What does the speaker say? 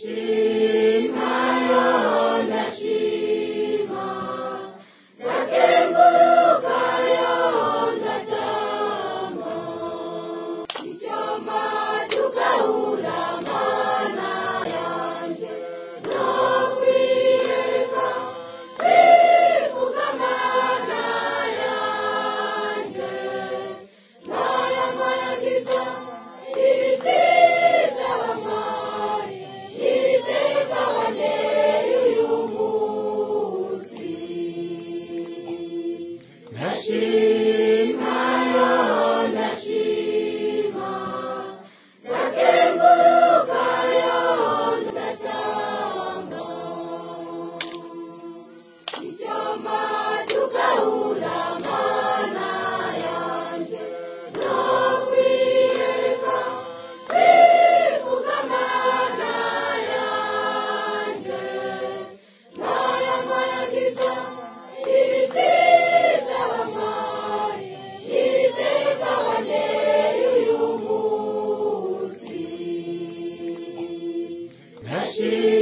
Ndashima yo ndashima, ndakenguruka yo ndatamba. Icyoma tugahura Mana yanjye, no kwiyereka kwivuga Mana yanjye. Nkayamayagiza ibyiza wampaye, iteka wanteye uyu munsi. Ndashima yo ndashima, ndakenguruka yo ndatamba. Icyoma tugahura Mana yanjye, no kwiyereka kwivuga Mana yanjye. Nkayamayagiza ibyiza wampaye, iteka wanteye uyu munsi. Ndashima.